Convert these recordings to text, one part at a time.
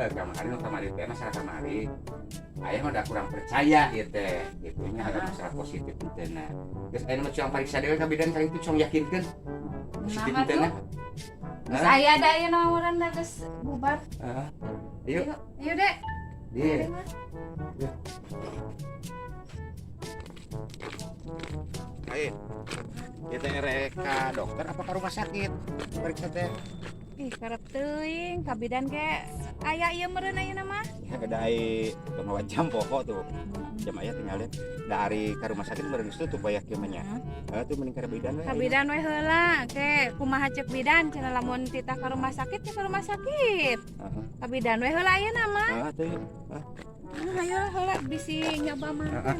Kamari nu kamari teh masalah kamari. Ayah mah udah kurang percaya ieu teh. Gitu nya ada masalah positif teh nah. Geus aya mah cuang pariksa deui ka bidan kali itu cuang yakinkeun. Positif Nama teh tuh? Nah. Geus aya da ieu nawaran da geus bubar. Heeh. Yuk, Yuk, yuk Dek. Dia. Ayo, mah. Lain. Ieu teh erek ka dokter apa ka rumah sakit? Periksa teh. Ih, karep teuing ka bidan ge aya ieu meureun ayeuna mah. Ya kedai mawa jam pokok tuh. Jam aya tinggal lihat. Dari ke rumah sakit meureun geus tutup aya kieu mah nya. Heeh, tuh mending ka bidan we. Ka bidan we heula, ke kumaha cek bidan cenah lamun titah ka rumah sakit ya ka rumah sakit. Heeh. Ka bidan we heula ayeuna mah. Heeh, tuh. Yuk. Ah, ayo heula bisi nyoba mah. Heeh.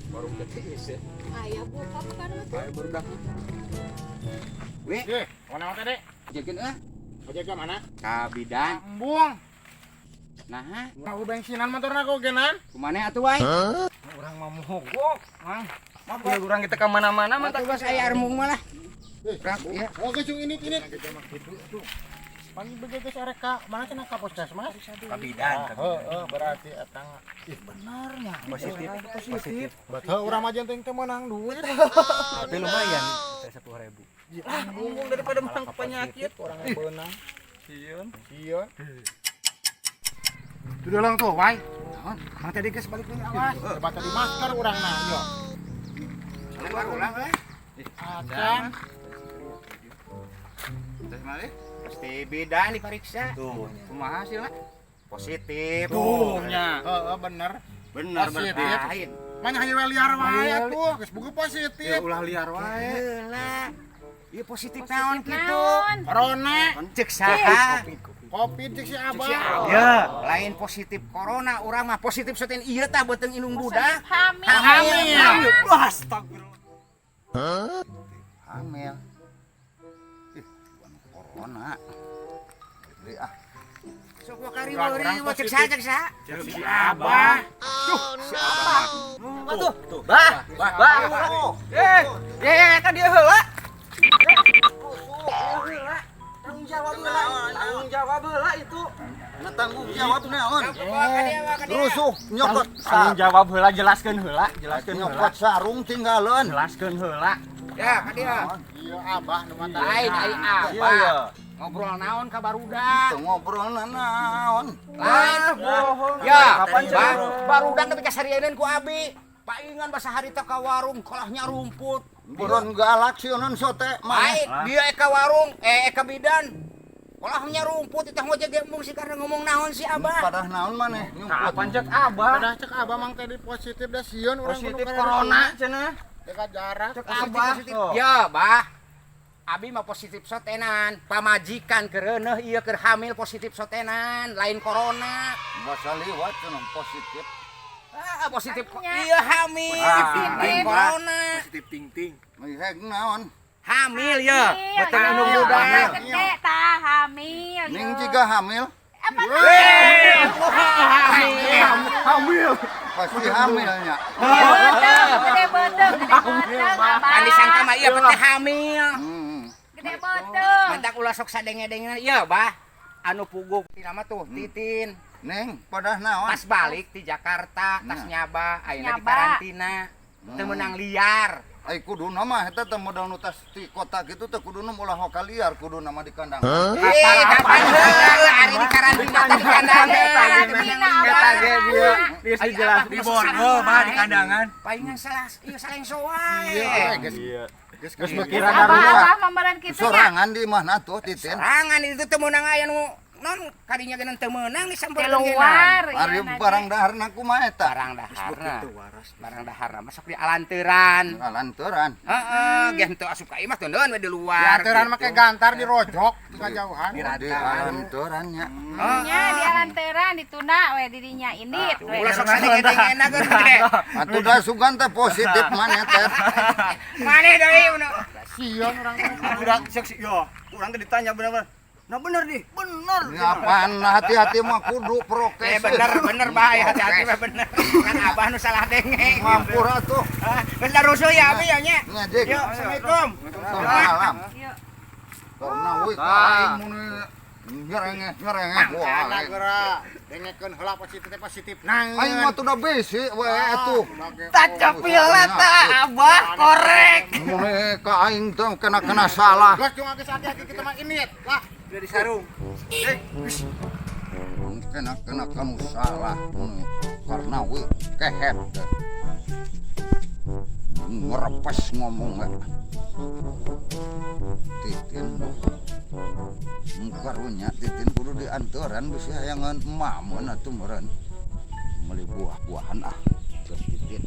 Warung gede sih. Aya buka bukan mah tuh. Ayo baru dah. Weh, Ye, mana teh, Dek? jegeun ah. Ojek ka mana? Ka bidan. Embung. Nah, Mau bensinan motorna kok genan? kumane atuh wae? Urang mah mogok, Mang. Mah urang kita ka mana-mana mah. Atuh bos aya armung mah lah. Prak, ya. Oh, geus ini ini. Pan begitu geus arek ka mana cenah ka puskesmas? Ka bidan. Heeh, berarti eta ih benernya. Positif, positif. Betul urang mah jeung teu meunang duit. Tapi lumayan, 10.000. Ah, embung daripada menang penyakit. Urang beunang. Sieun. Sieun. Sudah lang tuh, wae. Mang tadi geus balik deui awas. Coba tadi masker urang nah, yo. Keluar ulang eh. Acan. Terus malih pasti bidan diperiksa. Tuh. Kumaha hasilna? Positif. Tuh nya. Heeh, bener. Bener Positif. berlain. Manya hayu we liar wae atuh, geus buku positif. Ya ulah liar wae. Heula. Ieu positif Positif naon kitu? naon? Corona, Cek saha? Covid cek si Abah. Ya. Lain positif corona, urang mah positif soten ieu tah beuteung indung budak. Hamil. Hamil. Hamil. Wah, astagfirullah. Hamil. Ih, bukan corona. Beli ah. Sok wakari Urang weuri cek positif. saha cek saha? Cek si Abah. Si Abah. Tuh, tuh. Bah, bah. Eh, eh kan dia heula. Tanggung jawab heula. Tanggung jawab heula itu. Nah, tanggung jawab naon? Rusuh nyokot Tanggung jawab heula, jelaskeun heula, jelaskeun heula. Nyokot sarung tinggalin. Jelaskeun heula. Ya, ka dia. Iya Abah nu mata. Lain ai Iya, Abah. iya. Ngobrol naon ka barudak? Teu ngobrol naon. Lain. Bohong. Ya, Kapan bah, barudak nepi ka sarieun ku abi. Paingan basa harita ka warung kalahnya rumput. Buron galak sieun sote Baik, mah. dia ka warung, eh ka bidan. Kalahnya rumput itu ngojek ge embung sih karena ngomong naon si Abah. Padah naon maneh nyumput. Kapan cek Abah? Padah cek Abah mang tadi positif dah sieun urang Positif kudu corona cenah. Dekat jarak. Cek Abah. Positif. Ya, Bah. Abi mah positif sotenan, pamajikan kereuneuh ieu keur hamil positif sotenan, lain corona. Basa liwat cenah positif. Ah, positif kok. Nya. Iya hamil, lain corona. Positif ting-ting. Heg naon? Hamil ya, Hamil, beuteung indung hamil. budak. Gede tah hamil. Ning yo. jiga hamil. Apa Hamil. Hamil. Pasti hamilnya. Gede beuteung, gede beuteung, gede beuteung, Abah. Pan disangka mah iya teh hamil. Gede beuteung. Mantak ulah sok sadenge-dengenan. Iya, Bah. Anu puguh tina mah tuh Titin. Neng, padah naon? Pas balik di Jakarta, tas nyaba, ayeuna di Nyaba. karantina. Teu meunang liar. Ai kuduna mah eta teh modal nu tas ti kota kitu teh kuduna ulah hoka liar, kuduna mah di kandang. Eh, kapan heula ari di karantina teh di kandangan. Karantina, Eta ge dia geus Ai, dijelas Abah di kudu borgol bah di wae. kandangan. Palingan salah ieu saleng wae. Iya, geus Iya. geus Geus kieu. mikir Abah abah mamaran kitu nya. Sorangan di imahna tuh Titin. Sorangan itu teu meunang aya nu non kadinya ge teu meunang disampeurkeun ge Keluar. Ari barang daharna kumaha eta? Barang daharna. Barang daharna masuk di alanteran. Alanteran. Heeh, ge henteu asup ka imah teu we di luar. Dianteran make gantar dirojok di kajauhan. Di alanteran nya. Nya di alanteran dituna we di dinya indit we. Ulah sok sadenge-dengena gede. Atuh da sugan teh positif maneh teh. Maneh deui nu. Sieun urang teh. Urang cek si yo, urang teh ditanya bener-bener. Nah bener nih, bener. Ya apaan hati-hati mah kudu prokes. Eh bener bener bae hati-hati mah bener. Kan abah nu salah denge. Ngampur atuh. Ah, geus rusuh ya abi ya nya. Nya Dik. Yuk, Assalamualaikum. Salam. Yuk. Karena we ka aing mun ngerengeh ngerengeh Mangkana wae. Geura dengekeun heula positif teh positif. Nang. Aing mah tuh da bisi we atuh. Tacapil eta Abah korek. Mun ka aing teh kena-kena salah. Geus jeung geus hati-hati kita mah ini lah. Udah disarung. Kena-kena kamu salah mun karena we kehet teh. Ngerepes ngomong we. Titin karunya Titin kudu diantaran bisi hayangan emamun atuh meureun meuli buah-buahan ah ke Titin.